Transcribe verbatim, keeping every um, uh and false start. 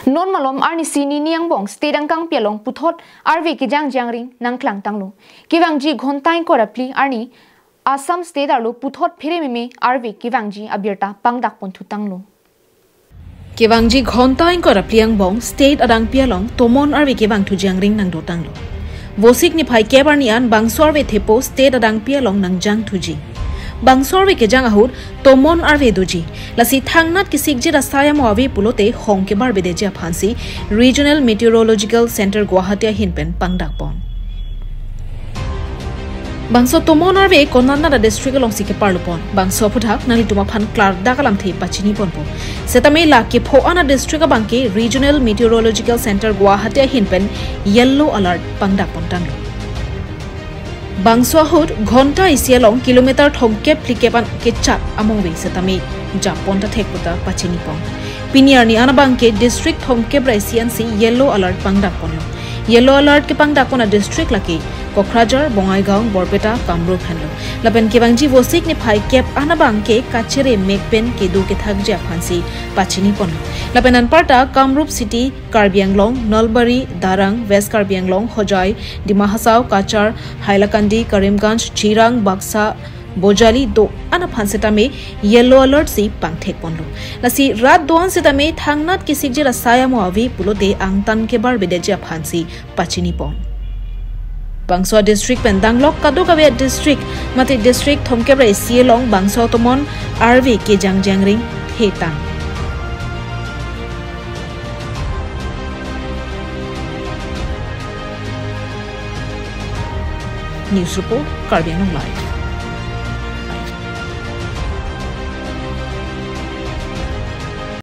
Non malom arnisi nini angbong state angkangpi along puthot arve kejang jangring nangklang tanglo. Kevangji ghonta ingkoi ra phli arni Assam state arlo puthot pherememe arve kevangji abirta pangdak ponthu tanglo. Kevangji ghonta ingkoi ra phli angbong state adangpi along tomon arve kevangthu jangring nangdo tanglo. Vosik niphai kep arni an bangso arve thepo state adangpi along nangjangthuji. Bangso arve kejang ahut tomon arve doji. Lasi thangnat kesikjit asai amo ave pulote hong kebarbedeji aphansi Regional Meteorological Center Guwahati ahin pen pangdak pon. Bangso tomon arve konatnat a district alongsi keparlo pon. Bangso aphuthak nanglitum aphan klardak alamthe pachini ponpo. Setame la kepho-an a district abangke Regional Meteorological Center Guwahati ahin pen yellow alert pangdak pon tanglo. Bangso ahut ghonta isi along kilometer thomkep phlikep an kechat among ave setame japon ta thek puta pachini pon. Pini arni an abangke district thomkep ra isi ansi yellow alert pangdak ponlo. Yellow alert kepangdak pon a district lake Kokrajhar, Bongaigaon, Borpeta, Kamrup henlo. Lapen kevangji Vosik niphai kep an abangke kachere mek pen kedo kethakji aphansi pachini ponlo. Lapen anparta Kamrup City, Karbi Anglong, Nalbari, Darrang, West Karbi Anglong, Hojai, Dima Hasao, Cachar, Hailakandi, Karimganj, Jirang, Baksa, Bojali do-an aphan setame yellow alert si pangthek ponlo. Lasi rat do-an setame thangnat kesikjit asai amo ave pulote angtan kebarbedeji aphansi pachini pon. Bangso a district pen danglok kadokave a district mate district thomkep ra isi along bangso tomon arve kejang jangring thetang. News report, Karbi Anglong Live.